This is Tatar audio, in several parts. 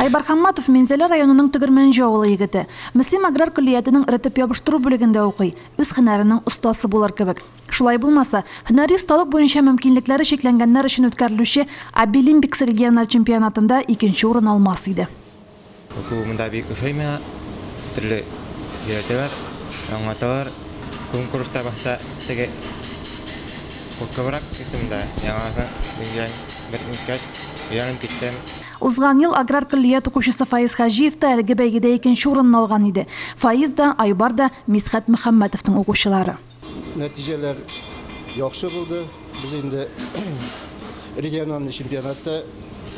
Айбар Хамматов Минзәлә районының Тегермәнҗе авылы егете. Мөслим аграр көллиятенең эретеп ябыштыру бүлегендә укый, үз һөнәренең остасы булыр кебек. Шулай булмаса, һөнәри осталык буенча мөмкинлекләре чикләнгәннәр өчен үткәрелүче Абилимпикс региональ чемпионатында икенче урын алмас иде. Уку монда бик ошый миңа. Төрле өйрәтәләр, аңлаталар. Конкурста башта теге куркыбрак киттем дә, яңасын өйрән бер үткәч, өйрәнеп киттем. Узган ел аграр көллият укучысы Фаиз Хаҗиев та әлеге бәйгедә икенче урынны алган иде. Фаиз да, Айбар да Мисхәт Мөхәммәтовның укучылары. Нәтиҗәләр яхшы булды. Без инде региональный чемпионатта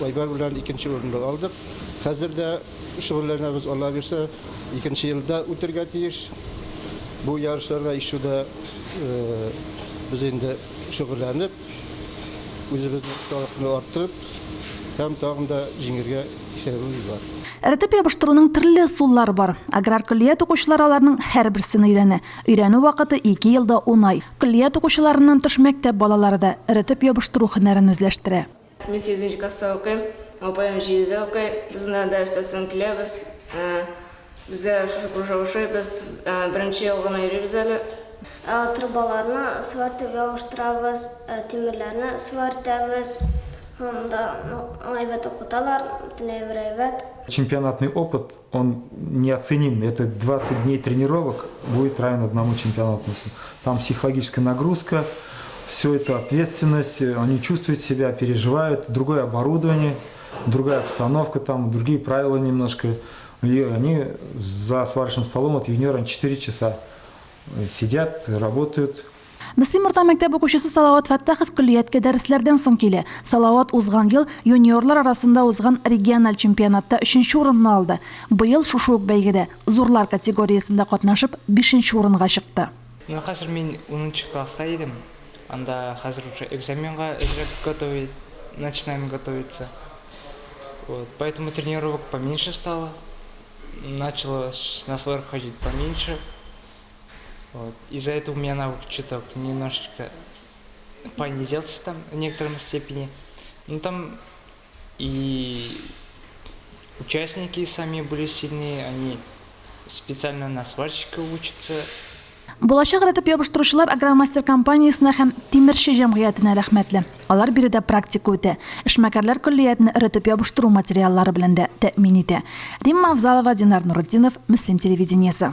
Айбар белән икенче урынны алдык. Хәзер дә шөгыльләнәбез, Алла бирсә, икенче елда үтергә тиеш. Бу ярышларга еще да без инде шөгыльләнеп, үзебезнең осталыкны арттырып һәм тагын да җиңергә исәбебез бар. Эретеп ябыштыруның төрле ысуллары бар. Аграр көллият укучылары аларның һәрберсен өйрәнә. Өйрәнү вакыты, ике ел да ун ай. Көллият укучыларыннан тыш мәктәп балалары да эретеп ябыштыру һөнәрен үзләштерә. Мин сигезенче класста укыйм, апаем җидедә укый. Без менә дәрестә соң киләбез. Безгә шушы кружок ошый. Без беренче ел гына йөрибез әле. Трубаларны свартып ябыштырабыз, тимерләрне свартабыз. Монда әйбәт укыталар, бөтенләй бер әйбәт. Чемпионатный опыт он неоценим. Это 20 дней тренировок будет равен одному чемпионату. Там психологическая нагрузка, все это ответственность, они чувствуют себя, переживают, другое оборудование, другая обстановка там, другие правила немножко. И они за сварочным столом от юниора 4 часа сидят, работают. Мөслим урта мәктәп укучысы Салават Фәттахов көллияткә дәресләрдән соң килә. Салават узган ел юниорлар арасында узган региональ чемпионатта өченче урынны алды. Быел шушы ук бәйгедә, зурлар категориясендә катнашып, бишенче урынга чыкты. Ну, хәзер мин унынчы класста идем. Анда хәзер уже экзаменга әзрәк готовить, начинаем готовиться. Вот, поэтому тренировок поменьше стало. Начало на сварку ходить поменьше. Вот. Из-за этого у меня навык чуток немножечко понизился там в некотором степени. Ну там и участники сами были сильные, они специально на сварщика учатся. Булачак эретеп ябыштыручылар Агромастер компаниясенә һәм Тимерче җәмгыятенә рәхмәтле. Алар биредә практика үтә. Эшмәкәрләр көллиятне эретеп ябыштыру материаллары белән дә тәэмин итә. Римма Авзалова, Динар Нуретдинов, Мөслим телевидениесе.